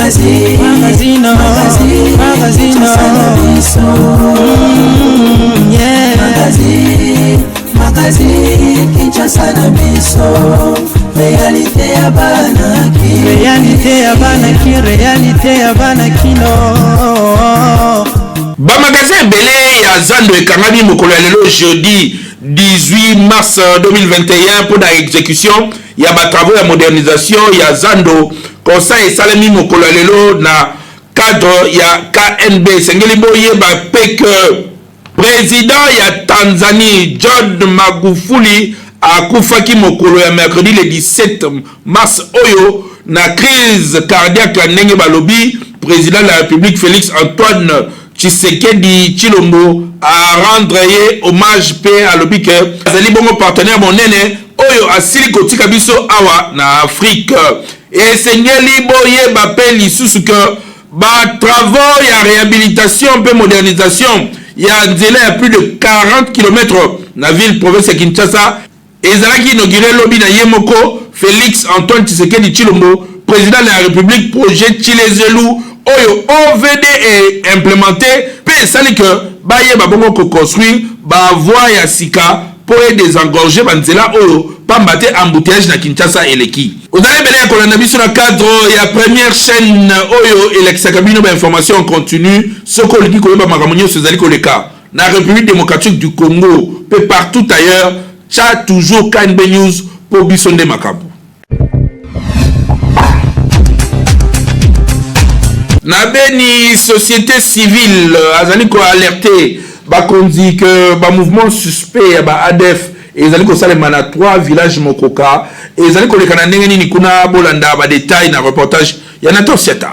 Magazine, Magazine, magazine, magazine, Kinshasa na biso. Yeah. Magazine, magazine, Kinshasa na biso. Réalité ya bana Kin. Réalité ya bana Kin, réalité ya bana Kino. Bamagasin ebele ya zando ekangami mokolo ya lelo jeudi 18 mars 2021 mpo na exécution ya batravaux ya modernisation ya zando. Constat esalemi mokolo ya lelo na cadre ya KNB. Esengeli boyeba mpe ke président ya Tanzanie John Magufuli akufaki mokolo ya mercredi le 17 mars oyo na crise cardiaque. Ndenge balobi, président de la République Félix Antoine Tshisekedi Tshilombo arendre ye hommage mpe alobi ke azali bongo partenaire monene oyo asili kotika biso awa na Afrique. Esengeli boyeba mpe lisusu ke batravaux ya réhabilitation mpe modernisation ya nzela ya plus de 40 km na ville province ya Kinshasa ezalaki inauguré lobi na ye moko Félix Antoine Tshisekedi Tshilombo, président de la République. Projet Tshilezelu oyo OVD e implémenté mpe esali ke bayeba bongo koconstruire bavoie ya sika mpo edésengorger banzela oyo, pamba te embouteillage na Kinshasa eleki. Ozali ebele ya kolanda biso na cadre ya première chaîne oyo elakisaka bino bainformation en continu. Soki olingi koyeba makambo nyonso ezali koleka na République démocratique du Congo mpe partout ailleurs, tya toujours KNB News, mpo biso nde makambo. Na Beni, société civile azali koalerte bakonzi ke bamouvement suspect ya ba ADF ezali kosalema na 3 village mokoka. Ezali koleka na ndenge nini kuna? Bolanda badetail na reportage ya Nathan Siata.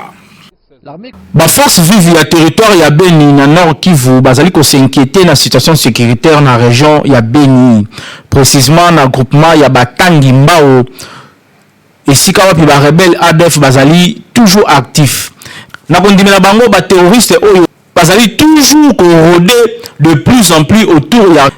Baforce vive ya territoire ya Beni na Nord Kivu bazali kos'inquiéter na situation sécuritaire na région ya Beni, précisément na groupement ya Batangi Mbao, esika wapi barebelle ADF bazali toujours actif. Na kondimela bango, baterroriste oyo bazali toujours korôder de plus en plus autour ya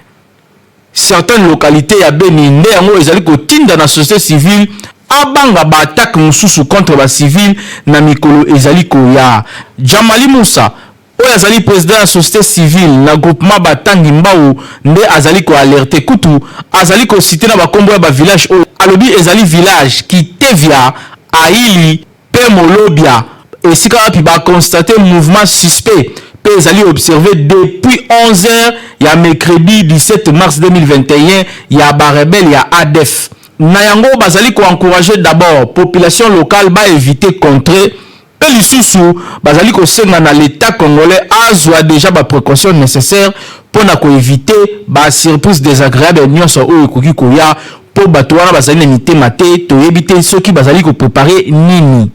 certaines localités ya Beni. Nde yango ezali kotinda na société civile abanga baattaque mosusu contre bacivile na mikolo ezali koya. Jamali Musa, oyo azali président ya société civile na groupement Batangi Mbau, nde azali koalerte. Kutu azali kociter na bakombo ya bavillage oyo alobi ezali village Kitevia, Aili mpe Molobia, esika wapi baconstater mouvement suspect mpe ezali observé depuis 11 heures ya mercredi 17 mars 2021 ya barebele ya ADF. Na yango bazali koencourager d'abord population locale baéviter contrée, mpe lisusu bazali kosenga na l'État congolais azwa déjà baprécaution nécessaire mpo na koéviter basurprise désagréable nyonso oyo ekoki koya, mpo bato wana bazali na mitema te, toyebi te soki bazali kopréparer nini.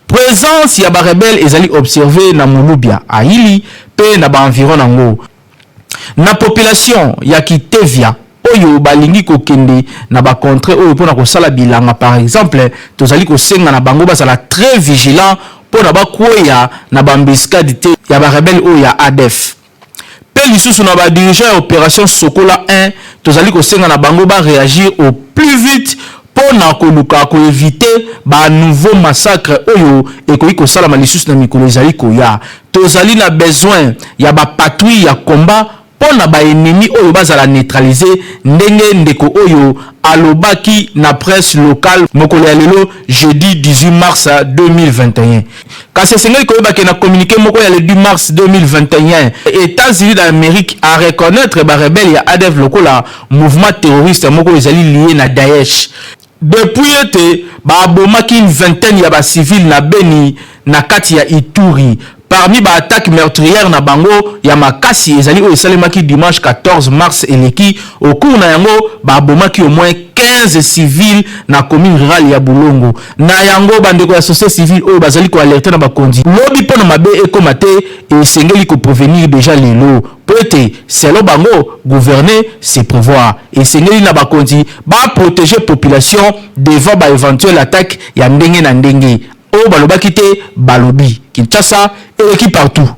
Présence ya barebele ezali observé na Molubia, Aili mpe na baenviron nango. Na population ya Kitevia oyo balingi kokende na bacontrée oyo mpona kosala bilanga par exemple, tozali kosenga na bango bazala très vigilant mpona bakweya na baembuscade te ya barebele oyo ya ADF. Mpe lisusu na badirigeant ya opération Sokola 1, tozali kosenga na bango baréagir au plus vite mpo na koluka koéviter banouveau massacre oyo ekoki kosalama lisusu na mikolo ezali koya. Tozali na besoin ya bapatrouille ya combat mpo na baennemi oyo bazala neutralisé, ndenge ndeko oyo alobaki na presse locale mokolo ya lelo jeudi 18 mars 2021. Kasi esengeli koyeba ke na communiqué moko ya le 10 mars 2021, États-Unis d'Amérique a reconnaître barebele ya ADF lokola mouvement terroriste moko ezali lié na Daesh, depuis ete babomaki une vingtaine ya bacivile na Beni, na kati ya Ituri. Parmi baattaque meurtrière na bango ya makasi ezali oyo esalemaki dimanche 14 mars eleki. Au cours na yango babomaki au moins 15 civils na commune rurale ya Bulongo. Na yango bandeko ya société civile oyo bazali koalerte na bakonzi lobi mpo na mabe ekóma te, esengeli koprévenir déjà lelo, mpo ete selon bango, gouverner c'est prévoir. Esengeli na bakonzi baprotéger population devant baéventuelle attaque ya ndenge na ndenge. Oyo balobaki te, balobi Kinshasa eleki partout.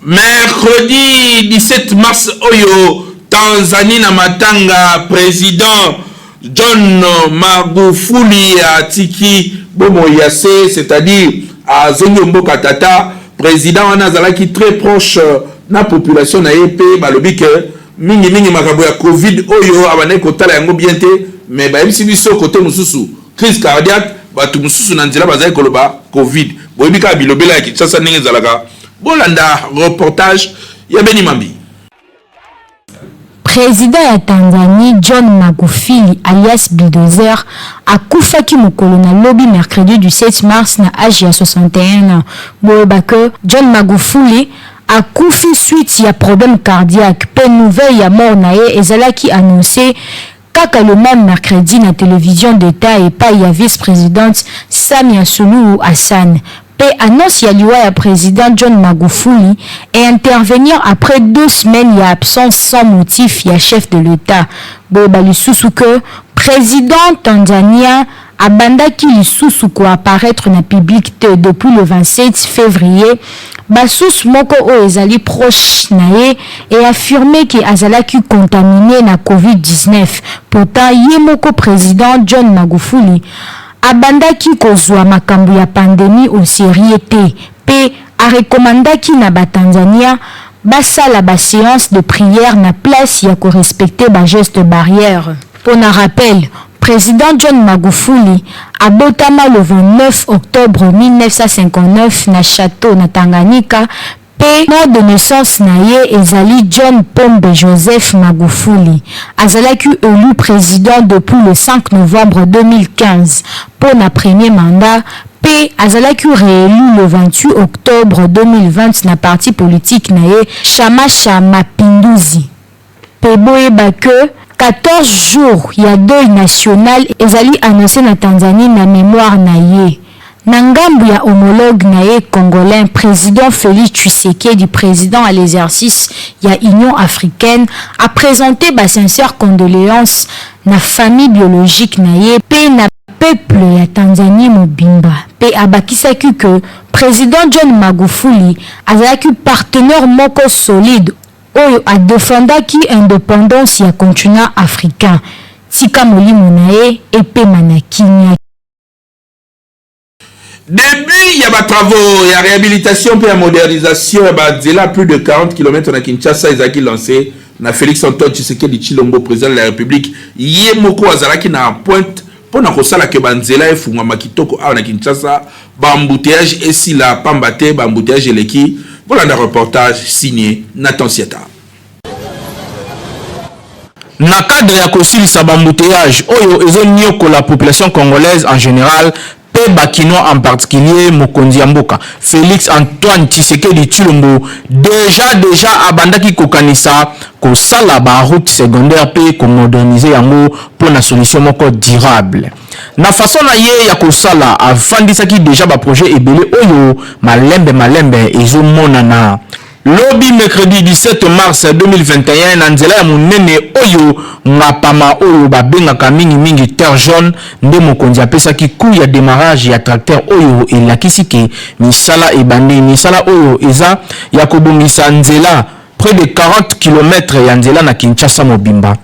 Mercredi 17 mars oyo, Tanzanie na matanga président John Magufuli atiki bomoi ya se, c'est-à-dire azongi mboka tata. Président wana azalaki très proche na population na ye, mpe balobi ke mingimingi makambo ya Covid oyo abandaki kotala yango bien te, mais bayebisi biso kote mosusu crise cardiaque, bato mosusu na nzela bazali koloba Covid. Boyebi kaka bilobela ya Kinshasa ndenge ezalaka. Bolanda reportage ya Beni Mambi. Président ya Tanzanie John Magufuli, alias Bulldozer, akufaki mokolo na lobi mercredi du 7 mars na âge ya 61 ans. Boyeba ke John Magufuli akufi suite ya problème cardiaque, mpe nouvelle ya mort na ye ezalaki annoncé kaka le même mercredi na télévision d'État epai ya vice-présidente Samia Suluhu Hassan. Mpe annonce ya liwa ya président John Magufuli et intervenir après 2 semaines ya absence sans motif ya chef de l'État. Boyeba lisusu ke président tanzanien abandaki lisusu koapparaître na public te depuis le 27 février. Basusu moko oyo ezali proche na ye eaffirme ke azalaki contaminé na Covid-19. Pourtant ye moko président John Magufuli abandaki kozwa makambo ya pandémie au sérieux te, mpe arekomandaki na Batanzania basala baséance de prière na place ya korespecte bageste barrière. Mpo na rappel, président John Magufuli abotama le 29 octobre 1959 na Chateau na Tanganyika, mpe nom de naissance na ye ezali John Pombe Joseph Magufuli. Azalaki élu président depuis le 5 novembre 2015 mpo na premier mandat, mpe azalaki réélu le 28 octobre 2020 na parti politique na ye Chama cha Mapinduzi. Mpe boyeba ke 14 jours ya deuil national ezali annoncé na Tanzanie na mémoire na ye. Na ngambu ya homologue na ye congolais, président Félix Tshisekedi, président à l'exercice ya Union africaine, a présenté basincère condoléance na famille biologique na ye mpe na peuple ya Tanzanie mobimba, mpe abakisaki ke président John Magufuli azalaki partenaire moko solide oyo adefendaki indépendance ya continent africain. Tika molimo na ye epema na kimia. Début ya batravaux ya réhabilitation mpe ya modernisation ya banzela plus de 40 km na Kinshasa ezalaki lancé na Félix Antoine Tshisekedi Tshilombo, président de la République. Ye moko azalaki na pointe mpo na kosala ke banzela efungwama kitoko awa na Kinshasa, baembouteillage esila, pamba te baembouteillage eleki. Bolanda reportage signé Nathan Siata. Na cadre ya kosilisa baembouteillage oyo ezoniokola population congolaise en général mpe Bakinois en particulier, mokonzi ya mboka Félix Antoine Tshisekedi Tshilombo déjà abandaki kokanisa kosala baroute secondaire mpe komodernize yango mpo na solution moko durable. Na façon na ye ya kosala, afandisaki déjà baprojet ebele oyo malembe malembe ezomonana. Lobi mercredi 17 mars 2021, na nzela ya monene oyo Ngapama, oyo babengaka mingimingi Terre Jaune, nde mokonzi apesaki coup ya démarrage ya tracteur oyo elakisi ke misala ebandi. Misala oyo eza ya kobongisa nzela près de 40 km ya nzela na Kinshasa mobimba,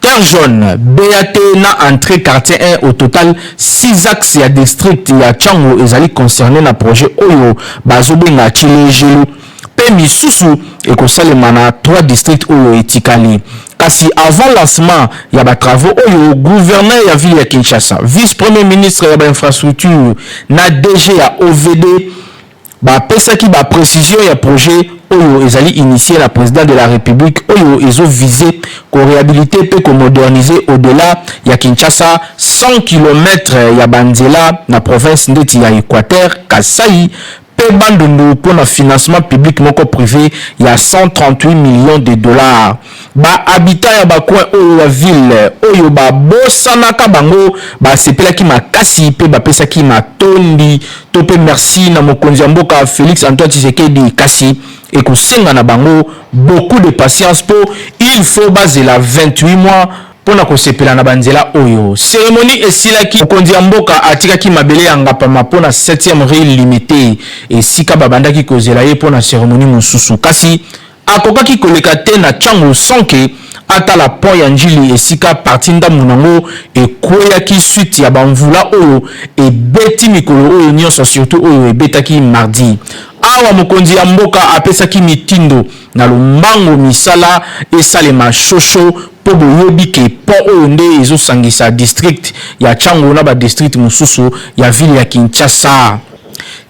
Terre Jaune, BAT na entrée quartier 1. Au total, 6 axes ya district ya Tshangu ezali concerné na projet oyo bazobenga Tshilejelu, mpe misusu ekosalema na 3 district oyo etikali. Kasi avant lancement ya batravaux oyo, gouverneur ya ville ya Kinshasa, vice premier ministre ya bainfrastructure na DG ya OVD bapesaki baprécision ya projet oyo ezali initié na président de la République, oyo ezovise koréhabiliter mpe komoderniser au-delà ya Kinshasa 100 km ya banzela na province ndeti ya Équateur, Kasai mpe Bandundu, mpona financement public moko privé ya 138 millions de dollars. Bahabitant ya bacoin oyo ya ville oyo babosanaka bango basepelaki makasi mpe bapesaki matondi to mpe merci na mokonzi ya mboka Félix Antoine Tshisekedi. Kasi ekosenga na bango beaucoup de patience, mpo il faut bazela 28 mois mpona kosepela na banzela oyo. Cérémonie esilaki, mokonzi ya mboka atikaki mabele ya Ngapama mpona 7e rue Limete, esika babandaki kozela ye mpona cérémonie mosusu. Kasi akokaki koleka te na ntango sans ke atala pont ya Ndjili esika partie ndambu nango ekweyaki suite ya ba mvula oyo ebeti mikolo oyo nionso surtout oyo ebetaki mardi. Awa mokonzi ya mboka apesaki mitindo na lombango misala esalema shosho mpo boyebi ke pont oyo nde ezosangisa district ya Tshangu na ba districts mosusu ya ville ya Kinshasa.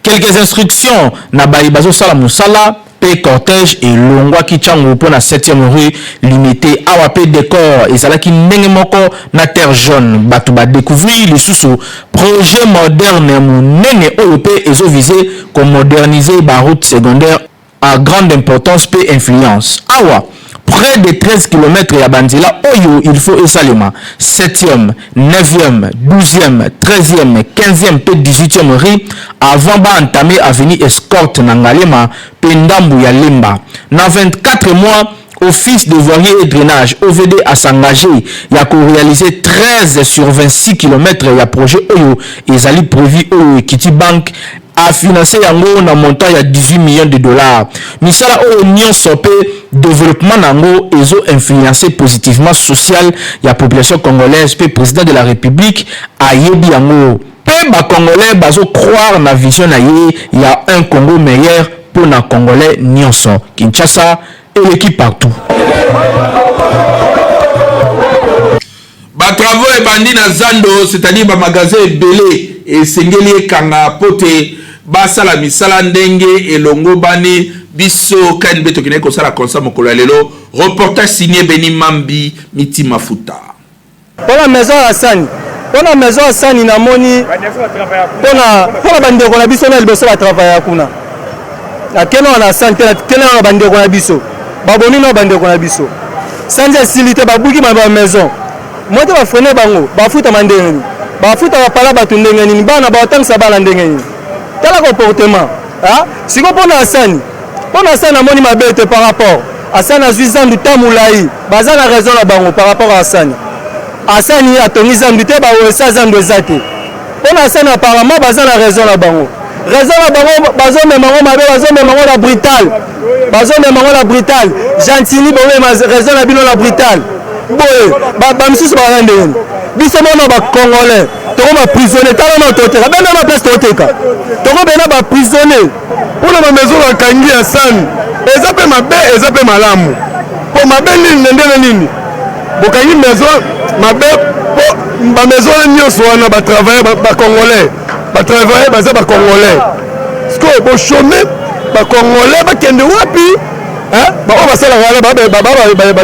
Quelques instructions na baye bazosala mosala mpe cortège elongwaki Tshangu mpo na septième rue Limete. Awa mpe decor ezalaki ndenge moko na Terre Jaune. Bato ba decouvrir lisusu projet moderne monene oyo mpe ezo viser ko moderniser ba routes secondaires à grande importance mpe influence. Awa près de 13 kilomètres ya ba nzela oyo il faut esalema, septième, neuvième, douzième, treizième, quinzième mpe dix-huitième rue avant ba entamer avenue Escorte na Ngaliema mpe ndambu ya Lemba. Na 24 mois, Office de voirie et drainage, OVD, a s'engager ya ko realiser 13 sur 26 kilomètres ya projet oyo ezali prevu oyo Equity Bank a financer yango na montant ya 18 millions de dollars. Misala oyo nionso mpe developpement na yango ezo influencer positivement social ya population congolaise mpe President de la Republique ayebi yango mpe ba congolais bazo croire na vision na ye ya un Congo meilleur mpo na congolais nionso. Kinshasa eleki partout. Ba travaux ebandi na zando, c'est-à-dire ba magasins ebele esengeli ekanga po te basala misala ndenge elongobani. Biso KNB tokendaki kosala constat mokolo ya lelo. Reportage signé Beni Mambi Miti Mafuta. Pona maison ya sani, pona maison ya sani namoni pona pona bandeko na biso na liboso ba travailler kuna. Nakende na sani te, nakende na bandeko na biso. Babomi na bandeko na biso. Sanza esili te babuki ba ba maison. Moi te ba freiner bango, bafutama ndenge nini? Bafuta bapala bato ndenge nini? Bana batangisa bana ndenge nini? Tala comportement. Ah, siko pona asani. Pona asani namoni mabe te par rapport. Asani azwi zandu ta molai. Baza na raison na bango par rapport à Asani. Asani atongi zandu te, ba OSA zandu eza te. Pona Asani apparemment baza na raison na bango. Raison na bango bazomema yango mabe, bazomema yango na brutal. Bazomema yango na brutal. Gentini bomema raison na bino na brutal. Boye ba misusu baza ndenge nini? Biso mona ba congolais toko ba prisonnier tala na toteka benda na place toteka toko bena ba prisonnier Pona ba maison bakangi ya sani eza pe mabe eza pe malamu po mabe nini na ndenge nini bokangi maison mabe po ba maison wana nyonso wana ba travailleur ba congolais ba travailleur baza ba congolais sikoyo bo chome ba congolais bakende wapi baoyo basalaka wana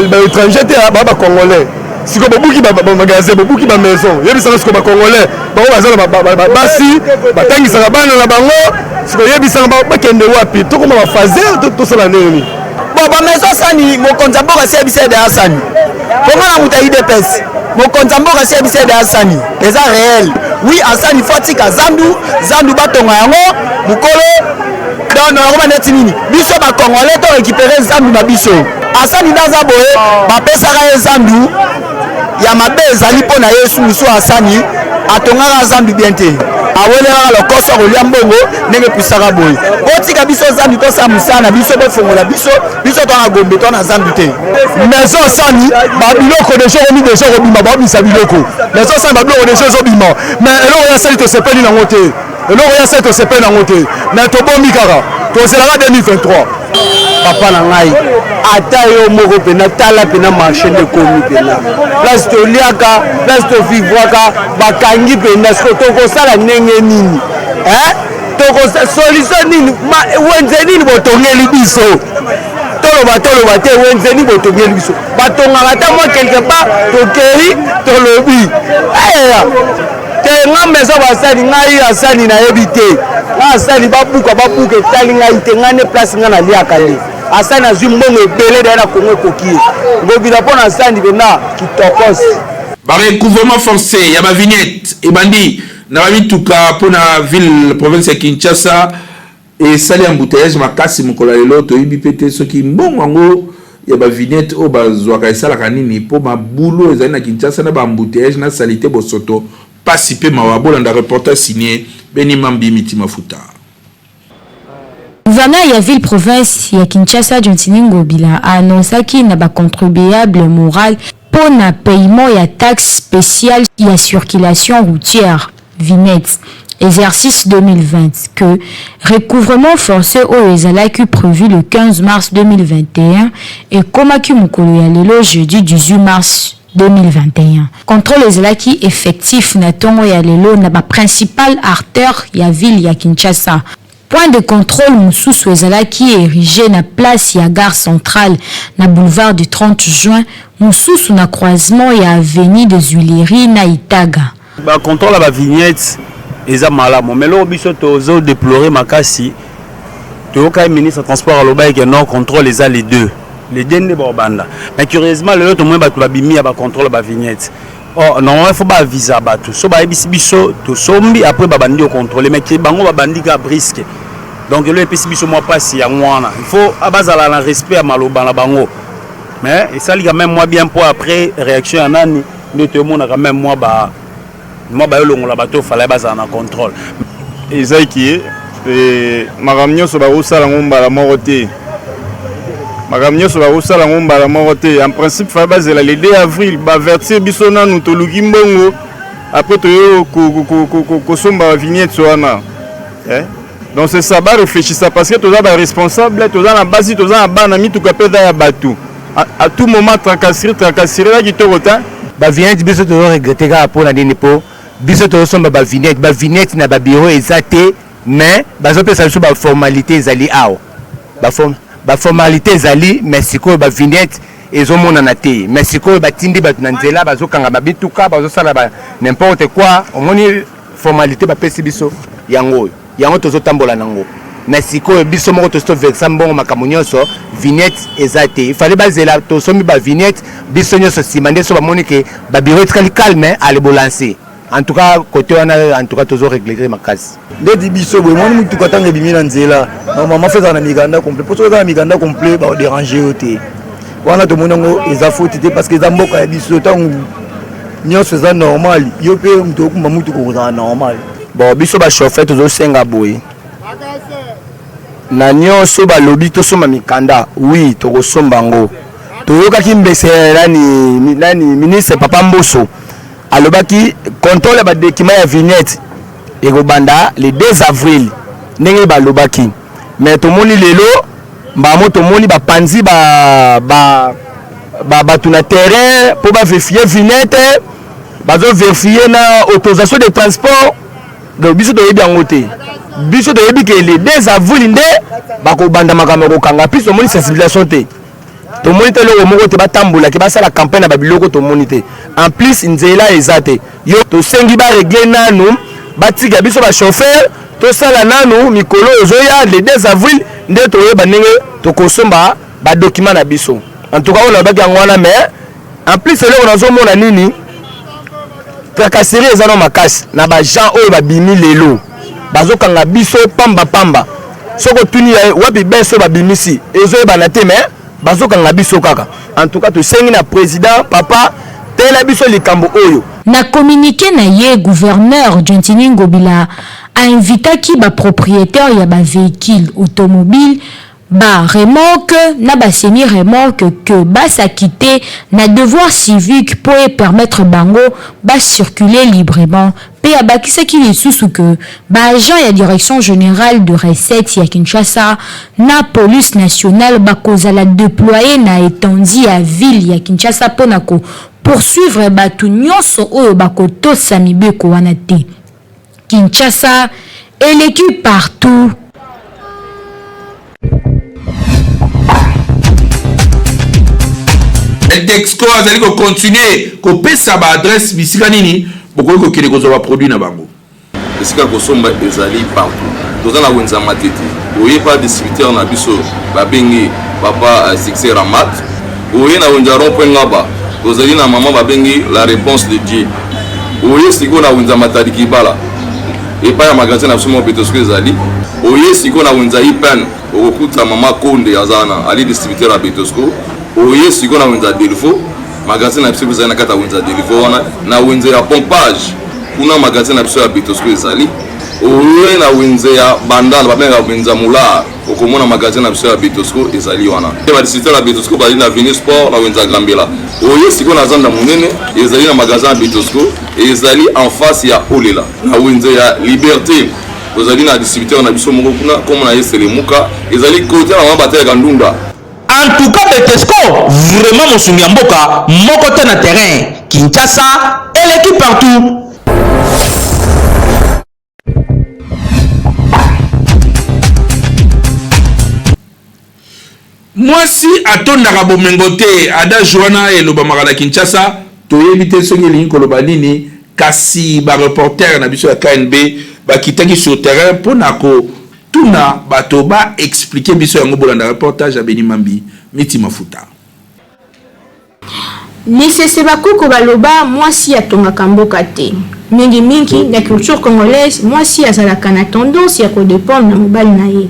ba étranger te ba ba congolais sikoyo bobuki ba magasin bobuki ba maison yebisaka sikoyo ba congolais bango baza na basi batangisaka bana na bango sikoyo yebisaka bakende wapi tokoma bafaze tosala ndenge nini bon bamaison sani mokonzi ya mboka siyebisa ede asani mpo nga na moto ya idps mokonzi ya mboka siyebisa ede asani eza réel oui asani fo atika zandu zandu batonga yango mokolo donc nakoma neti nini biso bacongolais to récupere zandu na biso asani nde aza boye bapesaka ye zandu ya mabe ezali mpo na ye sulusu asani atongaka zambi bien te awelelaka lokoso akolia mbongo ndenge epusaka boye botika biso zambi tosala mosala na biso bofongola biso biso toa na gombe toa na zambi te maison asani babiloko deja ekomi deja kobima babimisa biloko maison asani babiloko deja ezobima mais eloko ya asali tosepeli nango te eloko ya se tosepeli nango te mais tobomi kaka tozelaka 2023 papa na ngai ata yo moko mpena tala mpena marché nde ekomi mpena place toliaka place tovivraka bakangi mpena siko tokosala ndenge nini eh? solution nini wenze nini botongeli biso toloba toloba te wenze nini botongeli biso batongaka ata mwa quelque part tokei tolobi eh, te nga maison basali ngai asali nayebi te nga asali babuka babuka etali ngai te ngai nde place ngai naliaka nde asali nazwi mbongo ebele daye na kongo ekoki ye ngobila mpo na asali mpena kitokos Ba recouvrement force ya ba vignettes ebandi na ba mituka mpo na ville province ya Kinshasa esali embouteillage makasi mokolo ya lelo. Toyebi mpe te soki mbongo yango ya ba vignettes oyo bazwaka esalaka nini mpo mabulu oyo ezali na Kinshasa na ba embouteillage na salite bosoto pasi mpe mawa. Bolanda reportage signé Beni Mambi Miti Mafuta. Gouverneur ya ville province ya Kinshasa Gentiny Ngobila a annoncaki na ba contribuables morale mpo na paiement ya taxe speciale ya circulation routière, vignette, exercice 2020 que recouvrement force oyo ezalaki prévu le 15 mars 2021 ekomaki mokolo ya lelo jeudi 18 mars 2021. Contrôle ezalaki effectif na tongo ya lelo na ba principales artères ya ville ya Kinshasa. Point de contrôle mosusu ezalaki érigé na place ya gare centrale na boulevard du 30 juin, mosusu na croisement ya avenue des Huileries na Itaga. Ba contrôle ya ba vignettes eza malamu mais eloko biso tozo déplorer makasi, toyokaki ministre ya transport alobaki ke non, contrôle eza les deux, les deux nde bakobanda. Mais curieusement, lelo tomoni bato babimi ya bacontrôle ya bavignette. Or normalement il faut baavisa bato, so bayebisi biso tosombi, après babandi kocontrôle, mais ke bango babandi kaka brusque. Donc elo epesi biso mwa mpasi yango wana. Il faut bazala na respect ya maloba na bango, mais esali quand même mwa bien, mpo après réaction ya nani nde toyomona quand même mwa ba mwa bayolongola bato fallait bazala na contrôle. Ezaki makambo nyonso bakosala yango mbala moko te, makambo nyonso bakosala yango mbala moko te. En principe fallait bazela le 2 avril, baavertir biso nanu, toluki mbongo, après toyo kosomba bavignette wana, eh? Donc c'est ça, baréfléchissa, parce que toza baresponsable, toza na basi, toza na bana, mituka mpe eza ya bato. À tout moment tracasserie, tracasserie eza kitoko te. Bavignette, biso tozoregretter kaka. Mpona nini? Mpo biso tozosomba bavignette, bavignette na babureau eza te, mais bazopesa biso baformalité ezali awa. Baformalité ezali, mais sikoyo bavignette ezomonana te. Mais sikoyo batindi bato na nzela, bazokanga babituka, bazosala ba n'importe quoi. Omoni formalité bapesi biso yango oyo, yango tozotambola nango, mais sikoyo biso moko tosi toverser mbongo, makambo nyonso, vignette eza te. Ifale bazela tosombi bavignette biso nyonso, nsima nde so bamoni ke babureau etikali calme, ale bolancer. En tout cas côté wana, en tout cas tozo regretter makasi. Ndeti biso boye, moni mutuka ntango ebimi na nzela, normalement faut ezala na mikanda complet, mpo soki eza na mikanda complet, baodéranger yo te. Wana tomoni yango eza faute te, parce que eza mboka ya biso. Ntango nyonso eza normal, yo mpe moto okumba mutuka okozala normal. Bon, biso bachauffeur tozosenga boye: na nyonso balobi tosomba mikanda, oui, tokosomba yango. Toyokaki mbese nani, nani, ministre papa Mboso alobaki contrôle ya badocument ya vignette ekobanda le 2 avril ndenge balobaki. Mais tomoni lelo mbamo, tomoni bapanzi ba, ba, ba, bato na terrain mpo bavérifier vignette, bazovérifier na autorisation de transport. Donc biso toyebi yango te. Biso toyebi ke le 2 avril nde bakobanda makambo ya kokanga. Puis tomoni sensibilisation te, tomoni te eloko moko te batambolaki basala campagne na babiloko, tomoni te. En plus nzela eza te. Yo tosengi barégler nanu, batika biso bachauffeur tosala nanu mikolo ozoya. Le 2 avril nde toyeba ndenge tokosomba badocument na biso. En tout cas oyo nalobaki yango wana. Mais en plus eloko nazomona nini, tracasserie eza no makasi na bagens oyo babimi lelo, bazokanga biso pamba pamba. Soki otuni wapi beso babimisi, ezoyebana te, mais bazokanga biso kaka. En tout cas tosengi na président papa tela biso likambo oyo. Na communiqué na ye, gouverneur Gentiny Ngobila ainvitaki bapropriétaire ya bavéhicule automobile, baremorque na basemi remorque ke bas'acquitter na devoir civique mpo epermettre bango bacirculer librement. Mpe abakisaki lisusu ke baagent ya Direction générale de recette ya Kinshasa na police nationale bakozala déployé na étendue ya ville ya Kinshasa mpona ko poursuivre bato nyonso oyo bakotosa mibeko wana te. Kinshasa eleki partout. Dexco azali kocontinuer kopesa baadresse bisika nini bokoki kokende kozwa baproduit na bango. Esika kosomba ezali partout. Toza na wenze ya Matete, oye pa distributeur na biso babengi papa Succès Ramat. Oye na wenze ya rond point Ngaba, tozali na mama babengi La Réponse de Dieu. Oye sikoyo na wenze ya Matadi Kibala, epai ya magasin na biso moko Betosco ezali. Oye sikoyo na wenze ya Ipen, okokuta mama Konde, aza wana, ali distributeur ya Betosco. Oye sikoyo na wenze ya Delvaux, magasin na biso ezali na kati ya wenze ya Delvaux wana, na wenze ya Pompage. Kuna magasin na biso ya Betosco ezali. Oye na wenze ya Bandal, babengaka wenze ya Moulard, okomona magasin na biso ya Betosco ezali wana. Ba distributeur ya Betosco bazali na Avenue Sport na wenze ya Gambela. Oye sikoyo na Zanda monene ezali na magasin ya Betosco ezali en face ya Olela na wenze ya Liberté. Tozali na distributeur na biso moko kuna, kombo na ye Selemuka, ezali kote na mama batelaka ndunda. En tout cas Betesco vraiment mosungi ya mboka moko te na terrain Kinshasa eleki partout. Mwasi atondaka bomengo te, adage wana elobamaka na Kinshasa, toyebi te soki elingi koloba nini, kasi ba reporters na biso ya KNB bakitaki sur terrain mpo na ko Tuna bato ba expliquer biso yango bolanda reportage ya Beni Mambi, Miti Mafuta. Lisese ba koko baloba mwasi atongaka mboka te. Mingi mingi na culture congolaise mwasi azalaka na tendance ya ko dependre na mobali na ye.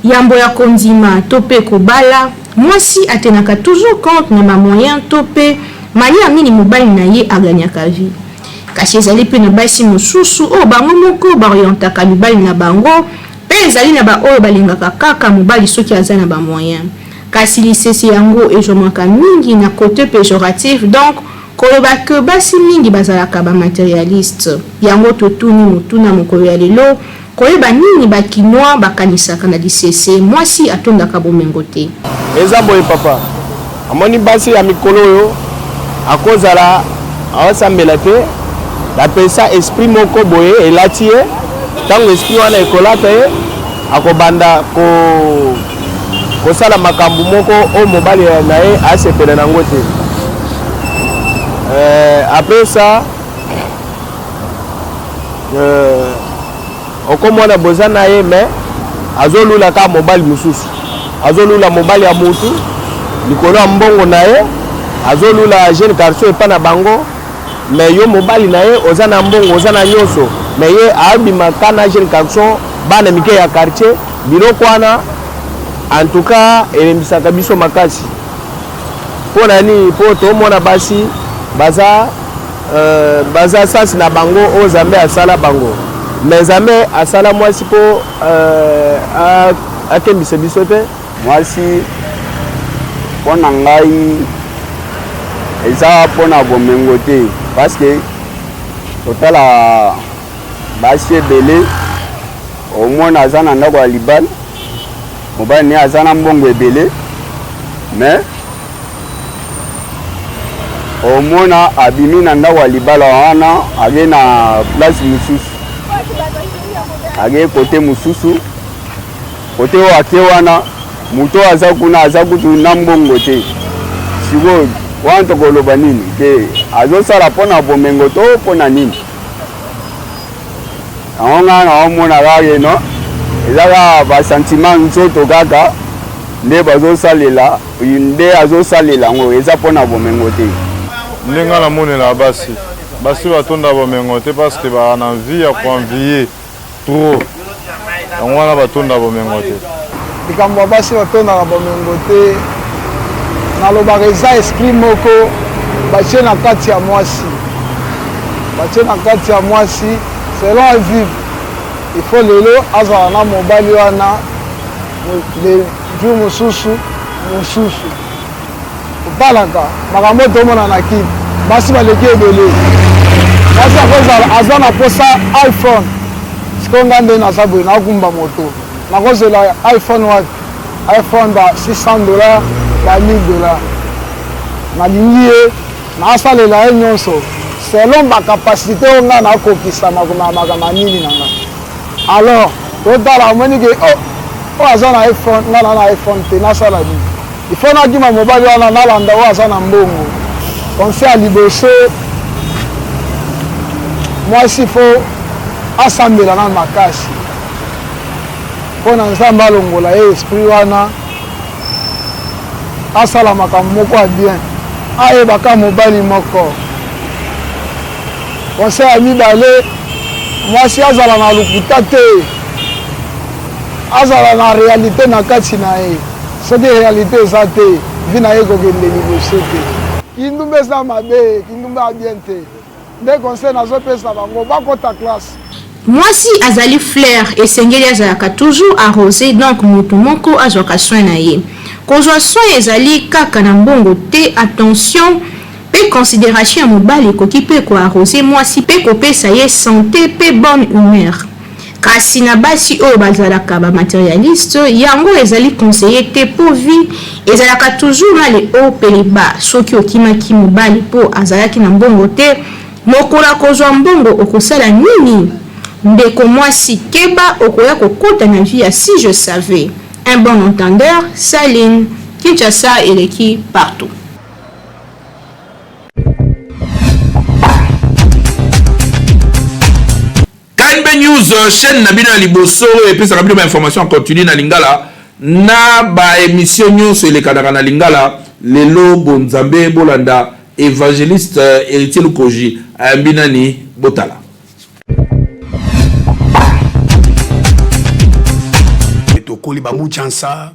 Yambo ya kondima to pe kobala, mwasi a tenaka toujours compte na ba moyens to pe manière nini mobali na ye a gagnaka vie. Kasi ezali mpe na basi mosusu oyo bango moko ba orientaka mibali na bango, mpe ezali na ba oyo balingaka kaka mobali soki aza na ba moyens. Kasi lisese yango ezwamaka mingi na cote pejoratif, donc koloba que basi mingi bazalaka ba materialistes. Yango totuni motuna mokolo ya lelo, Koyeba nini ba kinois bakanisaka na lisese mwasi atondaka bomengo te. Eza boye papa amoni basi ya mikolo oyo akozala aosambela te bapesa esprit moko boye elati ye ntango esprit wana ekolata ye akobanda ko kosala makambo moko oyo mobali na ye asepela na yango te euh, après ça Euh, okomona boza na ye mais azolula kaka mobali mosusu, azolula mobali ya mutu likolo ya mbongo na ye, azolula jeune garçon epa na bango mais yo mobali na ye oza na mbongo oza na nyonso mais ye abimaka na jeune garçon bana mike ya quartier. Biloko wana en tout cas elembisaka biso makasi. Mpo na nini? Mpo tomona basi baza euh, baza sasi na bango oyo Nzambe asala bango, mais Nzambe asala mwasi mpo euh, akembisa biso te. Mwasi mpo na ngai eza mpo na bomengo te, parce que totala basi ebele omona aza na ndako ya libala mobali ne aza na mbongo ebele mais omona abimi na ndako ya libala wana ake na place mosusu ake kote mosusu kote oyo ake wana moto oyo aza kuna aza kutu na mbongo te sikoyo wana tokoloba nini te azosala mpo na bomengo to mpo na nini Yango ngai naomona kaka ke non eza kaka ba sentiment nzoto kaka nde bazosalela nde azosalela yango eza mpo na bomengo te. Nde ngai namonela basi basi batonda bomengo te parce que baa na envie ya koenvie trop yango wana batonda bomengo te. Likambo ya basi batondaka bomengo te nalobaka eza esprit moko batie na kati ya mwasi. Batie na kati ya mwasi selon avive il faut lelo azala na mobali wana le jour mosusu mosusu otalaka makambo oyo tomona na kin basi baleki ebele mwasi akozala aza na posa iphone sikoyo nga nde naza boye nakumba moto nakozela iphone wapi iphone ba 600 dollars ba 1000 dollars nalingi ye Nasalela ye nyonso selon ba capacite oyo nga nakokisa makambo nini na nga. Alors totala omoni ke oh oyo aza na iPhone nga na na iPhone te nasala nini? Il faut nakima mobali wana nalanda oyo aza na mbongo. Conseil ya liboso mwasi faut asambela nanu makasi mpo na Nzambe alongola ye esprit wana. asala makambo moko ya bien ayeba ka mobali moko conseil ya mibale mwasi azala na lokuta te azala na realite na kati na ye soki realite eza te vi na ye ekokende liboso te kindumba eza mabe kindumba ya bien te. Nde conseil nazo pesa bango bakota classe. Mwasi azali fleur esengeli azalaka toujours arrose donc mutu moko azwaka soin na ye. Kozwa soin ezali kaka na mbongo te attention pe consideration ya mobali ekoki pe ko arrose mwasi pe kopesa ye sante pe bonne humeur. Kasi na basi oyo bazalaka ba materialiste yango ezali conseille te po vie ezalaka toujours na le haut pe le bas soki okimaki mobali po azalaki na mbongo te mokolo akozua mbongo okosala nini? Ndeko mwasi keba okoya kokota na vie ya si je savais un bon entendeur saline Kinshasa eleki partout. KNB News, chaîne na bino ya liboso oyo epesaka bino ba information en continu na lingala na ba emission nyonso elekanaka na lingala. Lelo bonzambe bolanda evangeliste Heritier Lukoji ayambi nani botala. Tokoli ba Mujansa.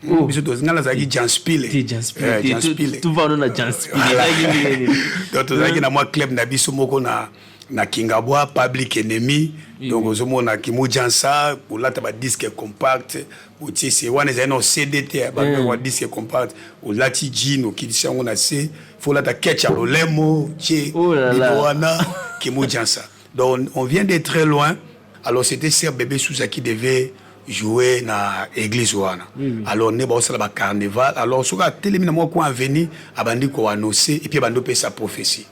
Oh. Biso to nga nazalaki Janspile. Janspile. Tout va na Janspile. Donc tozalaki na mwa club na biso moko na na Kingabwa Public Enemy. Donc ozomona Kimujansa kolata ba disque compact otie se wana ezali na CD te ba ba disque compact olati jean okitisi yango na se faut olata ketch ya lolemo tie bino wana Kimujansa. Donc on vient de très loin. Alors c'était sœur bébé Souza qui devait jouer na église wana. Oui, oui. Alors ne baosala ba carnaval. Alors soki atelemi na mwa coin avenue abandi ko annoncer et puis abandi opesa prophétie.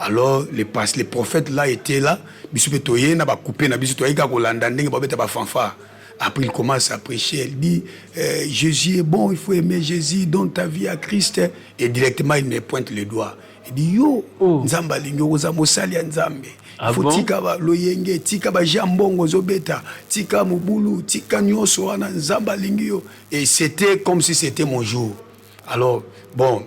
Alors les pas les prophètes là étaient là, biso pe toye na ba couper na biso toyaki kaka kolanda ndenge babeta ba fanfare. Après il commence à prêcher, il dit Jésus est bon, il faut aimer Jésus, donne ta vie à Christ et directement il me pointe le doigt. Il dit yo oh. Nzambe alingi okoza mosali ya Nzambe. Ah faut bon? tika ba loyenge, tika ba jambongo ozobeta, tika mobulu, tika nyonso wana Nzambe alingi yo. Et c'était comme si c'était mon jour. Alors bon,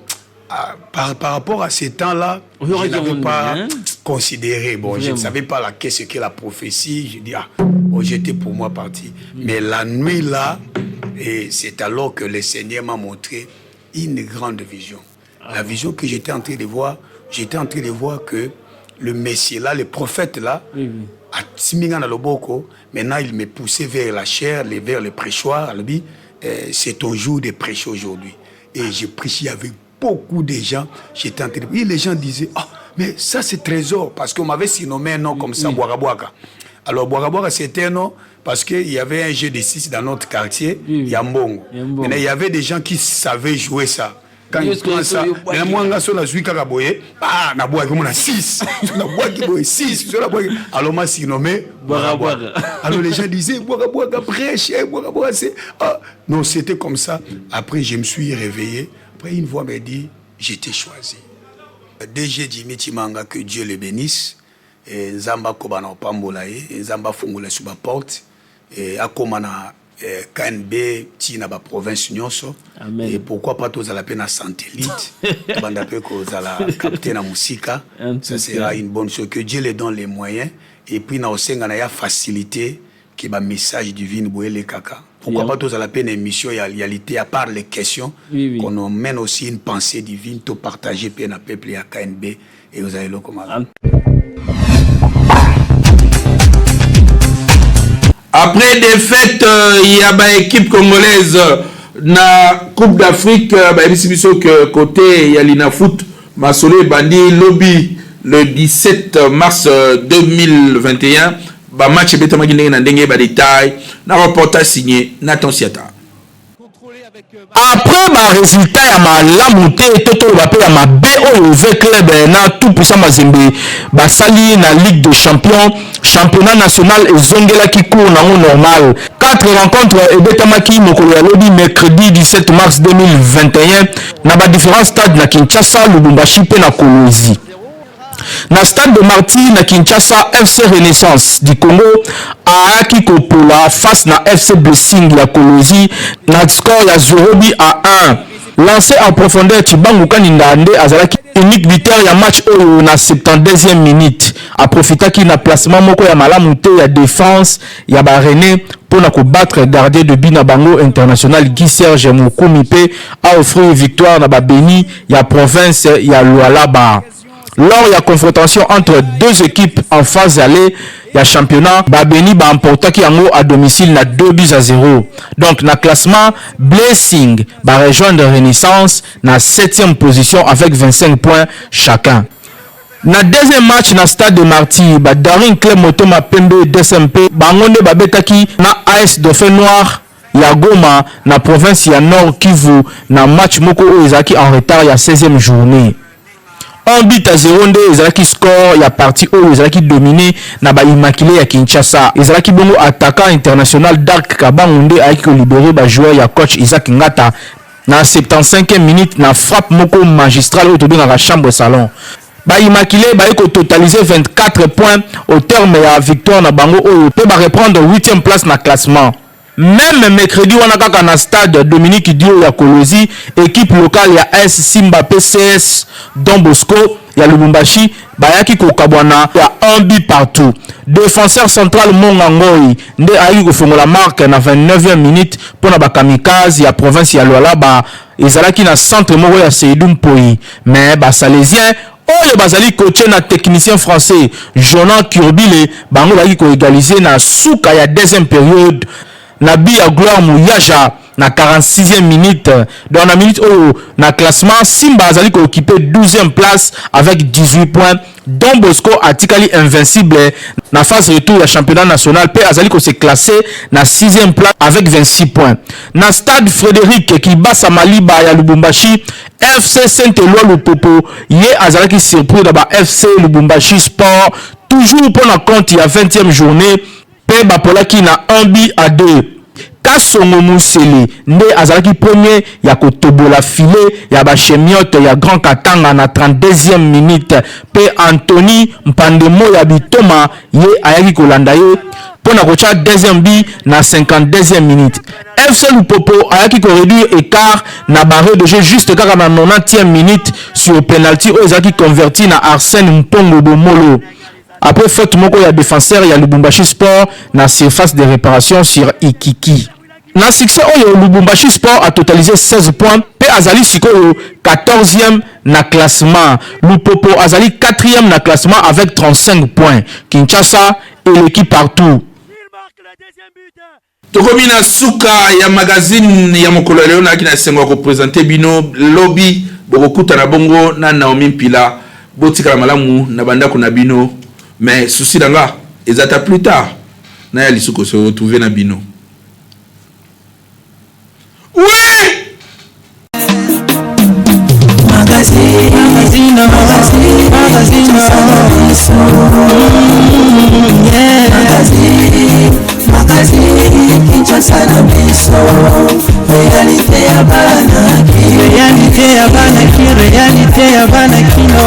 ah, par rapport à ces temps-là, je n'avais pas hein? considéré. Bon, je ne savais pas la, qu'est-ce que la prophétie. Je dis, ah, bon, j'étais pour moi parti. Mais la nuit là, et c'est alors que le Seigneur m'a montré une grande vision. Ah. La vision que j'étais en train de voir, j'étais en train de voir que le Messie là, le prophète là, oui, oui. à Timinga na loboko, maintenant il me poussait vers la chair, vers le prêchoir, lui, c'est ton jour de prêcher aujourd'hui. Et je prêchais avec beaucoup de gens. J'étais en train de... Et les gens disaient, ah, mais ça c'est trésor, parce qu'on m'avait surnommé un nom comme ça, oui. Bwaka Bwaka. Alors Bwaka Bwaka c'était un nom parce qu'il y avait un jeu de 6 dans notre quartier, oui, oui. Yambongo. Maintenant, il y avait des gens qui savaient jouer ça. Quand ils prennent ça, mais moi, nga so nazui kaka boye, ah, na bwaki mona 6. So na bwaki boye 6, so na bwaki. Alors m'a surnommé Bwaka Bwaka. Alors les gens disaient Bwaka Bwaka prêche, eh, Bwaka Bwaka c'est ah. Non, c'était comme ça. Après je me suis réveillé. Après une voix m'a dit, je t'ai choisi. DG Jimmy Tshimanga, que Dieu le bénisse. Et Nzambe akoba na kopambola ye, Nzambe afungola sur ba porte et akoma na KNB ti na ba province nyonso. Et pourquoi pas tozala pe na satellite, tobanda pe kozala capter na musika. Ça sera une bonne chose. Que Dieu le donne les moyens. Et puis na osenga na ya facilité que ba message divine boye elekaka. Pourquoi pas tozala pe na émission ya réalité à part les questions, oui, oui. qu'on emmène aussi une pensée divine to partager pe na peuple ya KNB et ozala eloko malamu. Après défaite ya ba équipe congolaise na Coupe d'Afrique, bayebisi biso que côté ya Linafoot masolo ebandi lobi le 17 mars 2021. Ba match ebetamaki ndenge na ndenge, ba details na reportage signé Nathan Siata. Après ba resultats ya malamu te to toloba pe ya mabe oyo V Club na Tout Puissant Mazembe basali na Ligue des Champions, championnat national ezongelaki cours nango normal. 4 rencontres ebetamaki mokolo ya lobi mercredi 17 mars 2021 na ba differents stades na Kinshasa, Lubumbashi pe na Kolwezi. Na stade de Martyrs na Kinshasa, FC Renaissance du Congo ayaki kopola face na FC Blessing ya Kolwezi na score ya 0 but à 1. Lancé en profondeur, Tshibangu Kaninda nde azalaki unique buteur ya match oyo na 72e minute. A profitaki na placement moko ya malamu te ya defense ya ba Rennais mpo na ko battre gardien de but na bango international Guy Serge Mukumi mpe a offrir victoire na ba Beni ya province ya Lualaba. Lors ya confrontation entre deux équipes en phase aller ya championnat, ba Beni ba emportaki yango à domicile na 2 buts à 0. Donc na classement, Blessing ba rejoindre Renaissance na septième position avec 25 points chacun. Na deuxième match na stade de Martyrs, ba Daring Club Motema Pembe DSMP bango nde babetaki na AS Dauphin Noir ya Goma na province ya Nord Kivu na match moko oyo ezalaki en retard ya 16e journee. 1 but à 0 nde ezalaki score ya partie oyo ezalaki domine na ba Immacules ya Kinshasa. Ezalaki bongo attaquant international Dark Kabangu nde ayaki ko liberer ba joueurs ya coach Isaac Ngata na 75e minute na frappe moko magistrale oyo tobengaka chambre salon. Ba Immacules baye ko totaliser 24 points au terme ya victoire na bango oyo mpe ba reprendre huitième place na classement. Meme mercredi wana kaka na stade Dominique Dio ya Kolwezi, equipe locale ya AS Simba mpe CS Don Bosco ya Lubumbashi bayaki kokabwana ya un but partout. Defenseur central Monga Ngoy nde ayaki kofongola marque na 29e minute mpo na ba Kamikazes ya province ya Lualaba. Ezalaki na centre moko ya Seydou Mpoyi mais ba Salesiens oyo bazali coache na technicien français Jonan Kurbile bango bayaki ko egaliser na suka ya deuxième periode na but ya Gloire Muyaja na 46e minute. Donc na minute oyo na classement Simba azali ko occuper 12e place avec 18 points. Don Bosco atikali invincible na phase retour ya championnat national mpe azali ko se classer na 6e place avec 26 points. Na stade Frederic Kibasa Maliba ya Lubumbashi, FC Saint Eloi Lupopo ye azalaki surpris na ba FC Lubumbashi Sport toujours mpo na compte ya 20e journee mpe bapolaki na 1 but à 2. Kasongo Musele nde azalaki premier ya kotobola filet ya ba chemiotes ya Grand Katanga na 32e minute mpe Anthony Mpandemoya Bitoma ye ayaki kolanda ye mpo na kotia deuxième but na 52e minute. FC Lupopo ayaki ko reduire ecart na barre de jeu juste kaka na 90e minute sur penalty oyo ezalaki converti na Arsène Mpongo Bomolo après faute moko ya defenseur ya Lubumbashi Sport na surface de reparation sur Ikiki. Na succès oyo, Lubumbashi Sport a totalisé 16 points mpe azali sikoyo 14e na classement. Lupopo azali 4e na classement avec 35 points. Kinshasa eleki partout. Tokomi na suka ya magazine ya mokolo ya lelo. Nayaki na esengo ya kopresente bino. Lobi bokokutana bongo na Naomi Mpila. Botikala malamu na bandako na bino, mais souci na nga eza ta plus tard naya lisusu ko se retrouver na bino. Oui! Magazine, magazine, magazine, magazine, magazine, Kinshasa na biso, réalité ya bana Réalité ya bana ki, réalité ya bana kino.